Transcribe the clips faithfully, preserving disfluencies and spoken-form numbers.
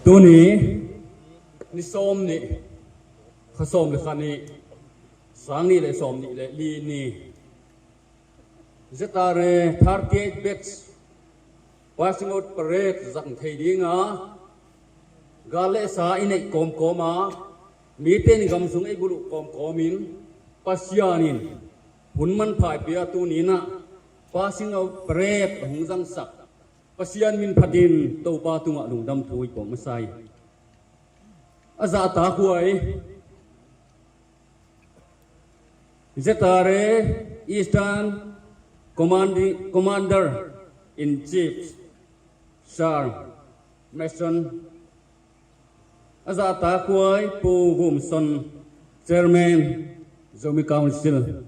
Tuni ni sawm nih, kha sawm le kha nih, sang nih le sawm nih le li ni, Z R A thirty-eight batch passing out parade zang thei dinga gal le sa i neih kawmkawm a, mite in gam sung ei buluh kawmkawmin Pasian in hun manpha i pia tuni-in ah passing out parade hong zangsak Pasian min phatin Topa tungah lungdam thu i pawng masa hi. A zahtakhuai Z R A Eastern Command-, Commander in Chief Sir Mason, a zahtakhuai Pu Vum Son, Chairman Zomi Council,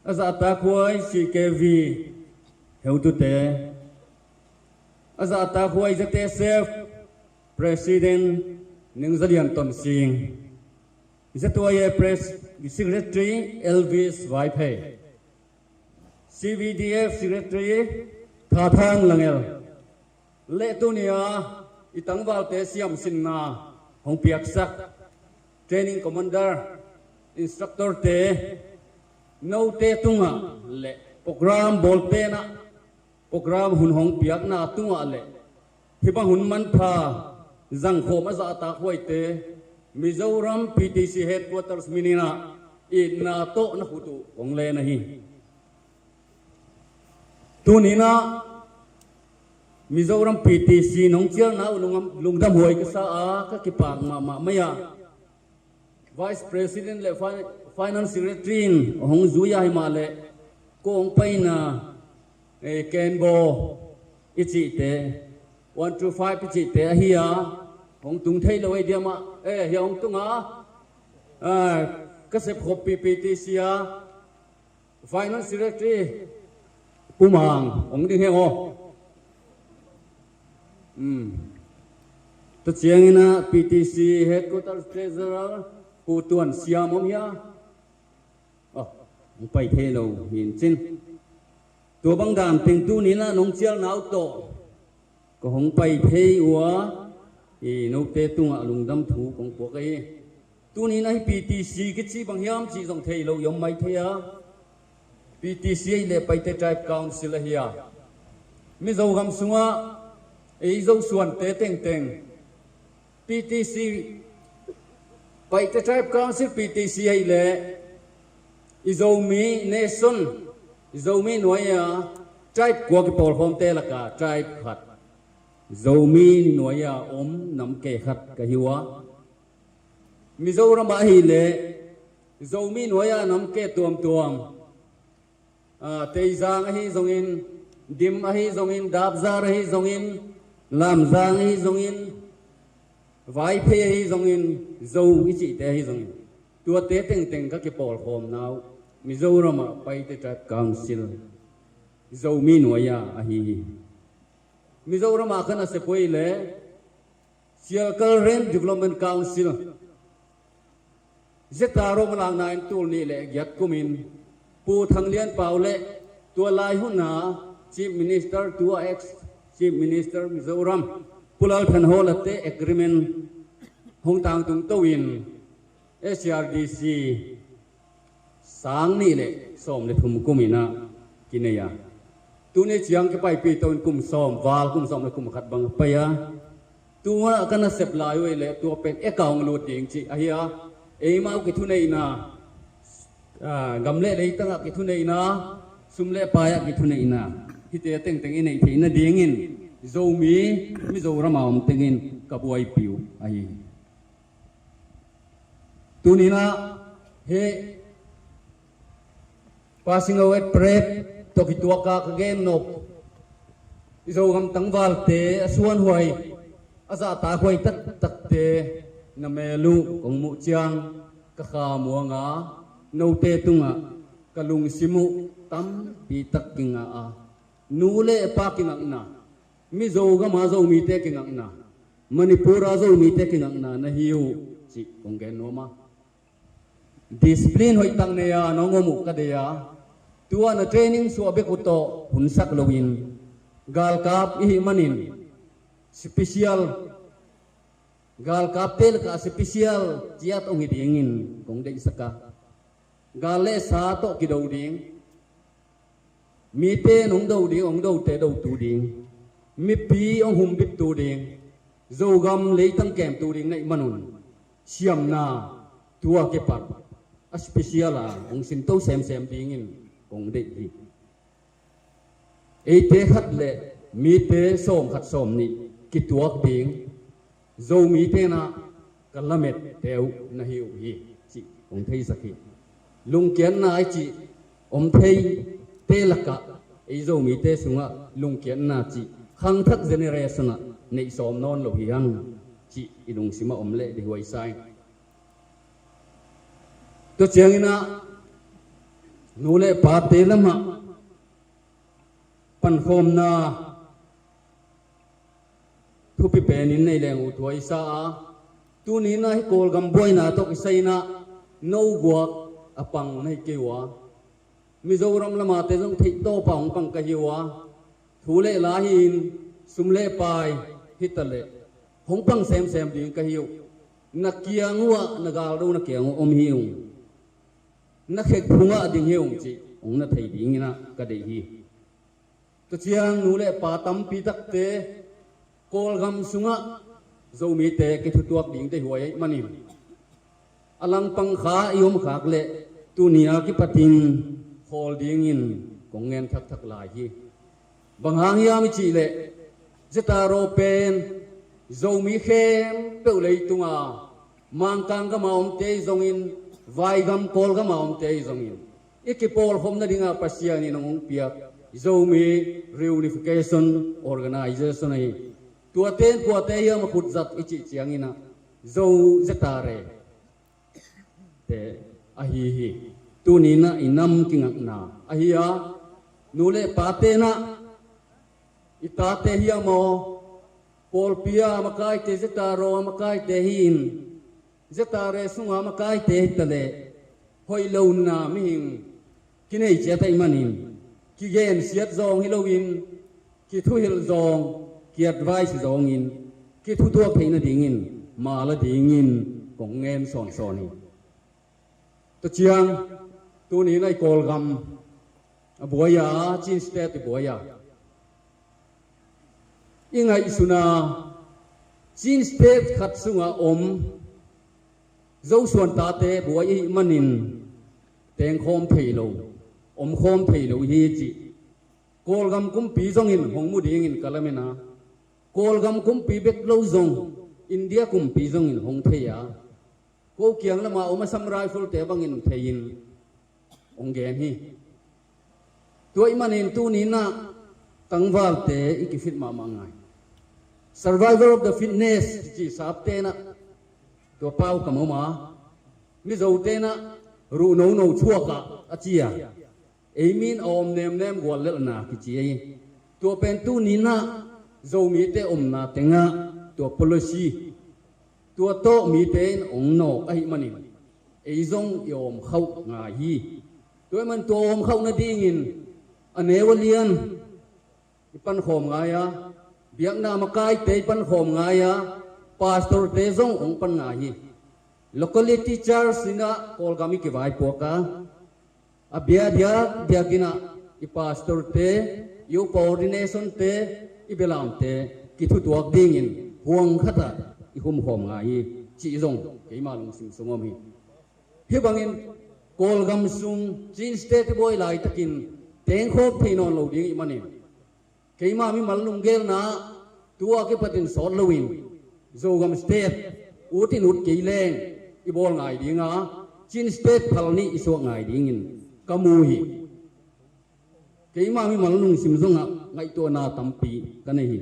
a zahtakhuai C K V heutute, a zahtakhuai Z S F President Ning Za Lian Ton Sing, Z Y A Press Secretary Elvis Vaiphei, C V D F Secretary Tha Thang Langel, le tuni-a i tangvalte siamsinna hong piaksak Training Commander, Instructor-te, note tungah le program bawlpenah, program hun hong piakna tungah le hih bang hun manpha zangkhawm a zahtakhuaite Mizoram P T C Headquarters min in ah itna tawh na khut uh kong len ahi. Tuni-in ah Mizoram P T C nong cialna uh lungdam, lungdamhuai ka sa a, ka kipak mahmah mai a, Vice President le Fi-, Finance Secretary in hong zui a, himah le kong paina, eh, Kenbo i cihte, one two five i cihte ahi a, hong tung thei lo ei diam ah, eh, hia hong tung a, ah, ka sepkhop P P T C a, Finance Secretary Pu Mang hong ding hi aw. Hmm. Tua ciangin ah P T C Headquarters Treasurer Pu Tuan Siam om hia? Oh, hong pai thei lo hi in cin. Tua bang dan teng tuni-in ah nong cialna uh tawh ka hong pai thei uh a, i note tungah lungdam thu kong puak ahi. Tuni-in ah hih P T C kici bang hiam cih zong thei lo i om mai thei a. P T C ahih leh Paite Tribe Council ahi a, Mizo gam sungah ei Zo suante tengteng P T C, Paite Tribe Council P T C ahih leh i Zomi nation, i Zomi nuai-a tribe kua kipawlkhawmte lakah tribe khat, Zomi nuai-a om namke khat ka hi uh a, Mizoram ah ahih leh Zomi nuai-a namke tuamtuam, ah, Teizang ahi zongin, Dim ahi zongin, Dapzar ahi zongin, Lamzang ahi zongin, Vaiphei ahi zongin, Zo i cihte ahi zongin, tuate tengteng ka kipawlkhawmna uh Mizoram ah Paite Tribe Council, Zomi nuai-a ahi hi. Mizoram ah ka nasep uh ahih leh Sialkal Range Development Council, Z R A om a lakna in tul nih le giat kumin Pu Thang Lian Pau le tua lai huna Chief Minister, tua ex Chief Minister Mizoram Pu Lal Thanhawla te agreement hong tangtung to in S C R D C sang nih le sawm le thum kum in ah kinei a, tuni ciang kipaipih to in kum sawm val, kum sawm le kum khat bang pai a, tu-in ah ka nasep lai uh ahih leh tua pen account lut ding cih ahi a, eimau kithuneihna, ah, gam le leitang ah kithuneihna, sum le pai ah kithuneihna, hihte tengteng i neih theih nadingin Zomi, Mizoram a om tengin ka buaipih uh ahi hi. Tuni-in ah hih passing out parade tawh kituak a ka gen nop, i Zogam tangvalte a suanhuai, a zahtakhuai taktakte na mel uh kong muh ciang ka kha muang a, note tungah ka lungsim uh tampi tak kingah a, nu le pa kingakna, Mizo gam a Zomite kingakna, Manipur a Zomite kingakna na hi uh cih kong gen nuam a. Discipline hoih tak nei a nong om uh ka deih a, tua na training suah bek uh tawh hunsak loin, galkap i hih manin special, galkapte lakah special ciat hong hi dingin kong deihsak a, gal le sa tawh kido ding, mite in hong do ding, hong dote dotu ding, mipi hong humbittu ding, Zogam leitang kemtu ding na hih manun, siamna tua kipat a special a hong sinto semsem dingin kong deih hi. Eite khat le mite sawm khat sawm nih kituak ding Zomite in ah ka lamette uh na hi uh hi, cih kong theisak hi. Lungkiatna i cih om theite lakah ei Zomite sungah lungkiatna cih khangthak generation ah neih sawm nawn lo hi hang, cih i lungsimah om leh deihhuai sa ing. Tua ciangin ah nu le pate lamah pankhawmna thupi penin nei leng uh thuaisa a, tuni in ah hih Kawlgam buaina tawh kisai in ah no guak a pang na hi kei uh a, Mizoram lamate zong theih tawpa hong pang ka hi uh a, thu le la hi-in sum le pai hi ta leh hong pang semsem ding ka hi uh. Na kiang uhah na galdo na kiang uh om hi ung, na khek phungah ding hi ung cih hong na thei dingin ah ka deih hi. Tua ciang nu le pa tampi takte Kawlgam sungah Zomite kithutuak ding deihhuai ahih manin a langpang kha i om khak leh tuni a kipatin khawl dingin kong ngen thakthak lai hi. Bang hang hiam i cih leh ZRO pen Zomi khempeuh leitunga Mangkang gama omte ahi zongin, Vaigam Kawlgama omte ahi zongin i kipawlkhopna dinga Pasian in hong piak Zomi Reunification Organization ahi. Tuate in kuate hiam a khutzat i cih ciangin ah Zo ZRA te ahi hi. Tuni in ah i nam kingakna ahi a, nu le pate in ah i tate hiam aw, pawlpi a makaite, ZRO a makaite hi-in ZRA sunga makaite hi ta leh hoih lo na mihing kinei ciat ahih manin kigensiat zawng hi loin kithuhilh zawng, ki-advice zawngin kithutuak theih nadingin mala dingin kong ngen sawnsawn hi. Tua ciang tuni in ah i Kawlgam a buai a, Chin State i buai a, i ngaihsuna Chin State khat sunga om Zosuan tate buai ahih manin tengkhawm thei lo, omkhawm thei lo hi cih Kawlgam kumpi zongin hong mu dingin ka lamen a, Kawlgam kumpi bek lo zong India kumpi zongin hong thei a, ko kiang lama om Assam Rifle te bangin thei-in hong gen hi. Tua ahih manin tuni in ah tangvalte i kifit mahmah ngai. Survival of the fittest ci sapte in ah tua pau ka mu a, Mizote in ah ruh nono chuak ah a ci a, ei min a om nemnem guallelhna kici ahi. Tua pen tuni in ah Zomite omna tengah tua policy, tua tawh mite in hong nawk ahih manin ei zong i awmkhauh ngai hi. Tua ahih manin tua awmkhauh nadingin a neu a lian i pankhawm ngai a, biakna makaite i pankhawm ngai a, pastorte zong hong pan ngai hi. Locality church in ah Kawlgam i kivaipuak a, a bia diakdiak in ah i pastorte, i upa ordinationte, i belamte kithutuak dingin huang khatah i humkhawm ngai hi, cih zong keima lungsim sung om hi. Hih bangin Kawlgam sung Chin State i buai laitakin tengkhawm thei nawn lo ding ahih manin keima mimal nunggelna tua kipatin sawt loin Zogam State ut in ut kei leng i bawl ngai dinga, Chin State phal nih i suak ngai dingin ka mu hi. Keima mimal lungsim zongah ngaihtuahna tampi ka nei hi.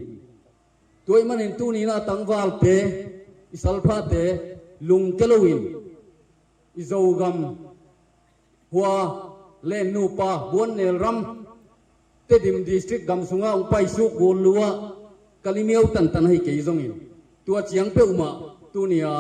Tua ahih manin tuni in ah tangvalte, i salphate lungke loin i Zogam hua lennupa Buannel ram, Tedim District gam sunga hong paisuk gul lua, ka limiau tantan ahi kei zongin tua ciang peuhmah tuni a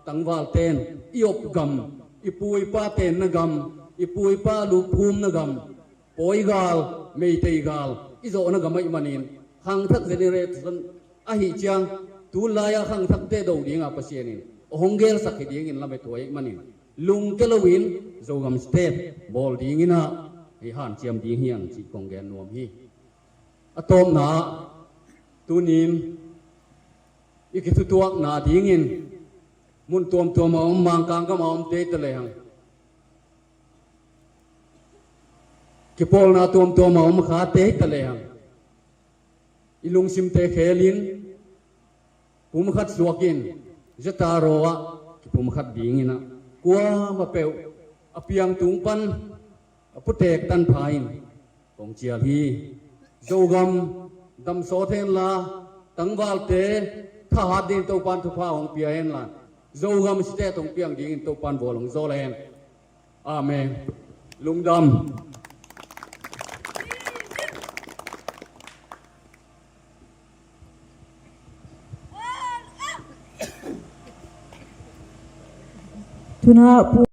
tangvalten i op gam, i pu i pa tenna gam, i pu i pa lupphumna gam, Pawi gal, Meitei gal i zawhna gam ahih manin khangthak generation Ahih ciang, tunlai-ah khangthakte do dingah Pasian in hong gelsak hi dingin lamet uh ahih manin, lungke loin Zogam State bawl dingin ah hih hanciam ding hi hang cih kong gen nuam hi. A tawpna ah, tunin i kithutuakna dingin mun tuamtuam a om, Mangkang gam a om tei ta lehang, kipawlna tuamtuam a om kha tei ta lehang, i lungsimte khelin pumkhat suakin, ZRO ah kipumkhat dingin ah, kuamah peuh a piang tung pan a putek tanpha in kong cial hi. Zogam damsawt henla, tangvalte thahat dingin Topan thupha hong pia henla, Zogam State hong piang dingin Topan vual hong zawl hen. Amen. Lungdam. Tuna